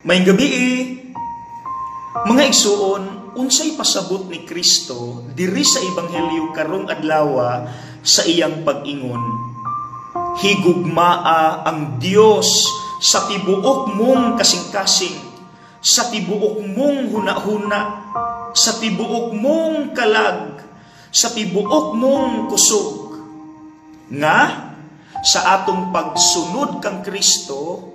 Maayong gabii, mga igsuon, unsay pasabot ni Kristo diri sa Ebanghelyo karong adlawa sa iyang pag-ingon, "Higugmaa ang Dios sa tibuok mong kasing-kasing, sa tibuok mong hunahuna, sa tibuok mong kalag, sa tibuok mong kusog"? Nga sa atong pagsunod kang Kristo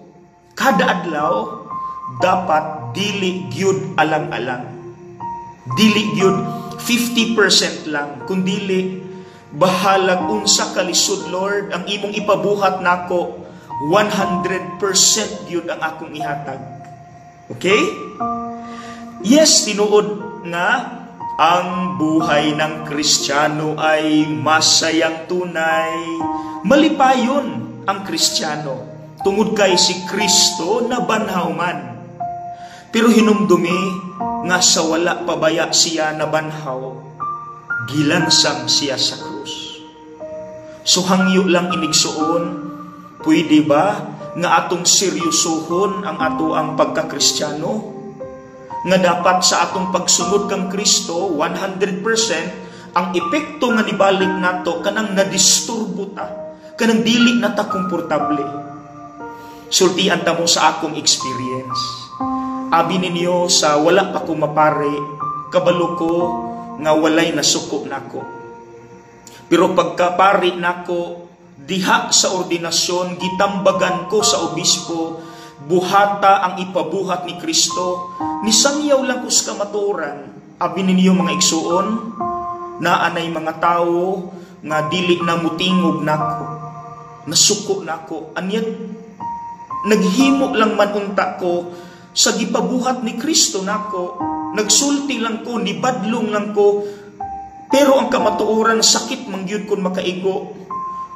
kada adlaw, dapat dili gyud alang-alang. Dili gyud 50% lang, kundili bahalag unsa kalisod, Lord, ang imong ipabuhat nako, 100% gyud ang akong ihatag. Okay? Yes, tinuod nga ang buhay ng Kristiyano ay masayang tunay. Malipayon ang Kristiyano tungod kay si Kristo nabanhaw man. Pero hinumdumi nga sa wala pa baya siya nabanhaw, gilansang siya sa krus. So hangyo lang, inigsuon, pwede ba nga atong seryosohon ang ato ang pagkakristyano? Nga dapat sa atong pagsunod kang Kristo, 100%, ang epekto nga nibalik nato kanang nadisturbo ta, kanang dili na ta komportable. Sultian ta mo sa akong experience. Abi ninyo, sa wala pa ko mapari, kabalo ko nga walay nasuko nako. Pero pagkapari nako, diha sa ordinasyon, gitambagan ko sa obispo, buhata ang ipabuhat ni Kristo. Nisangyaw lang ko sa kamatuoran. Abi ninyo, mga igsuon, naanay mga tao nga dili na mutingog nako. Nasuko nako. Anyat, naghimo lang man unta ko sa gipabuhat ni Kristo nako. Nagsulti lang ko, nibadlong lang ko. Pero ang kamatuoran, sakit man gyud kon makaigo.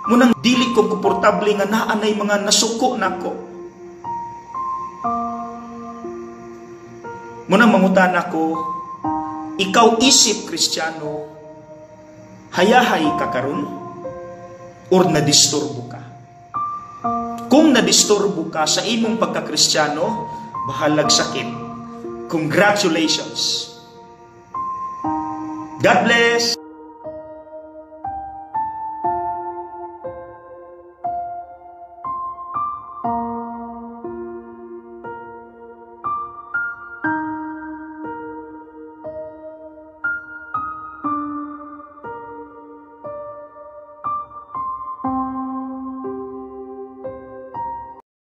Munang dili ko komportable nga naanay mga nasuko nako. Munang mangutan ako, ikaw isip Kristiyano, hayahay ka karon or nadisturbo ka? Kung nadisturbo ka sa imong pagkakristyano, bahalag sakit. Congratulations! God bless!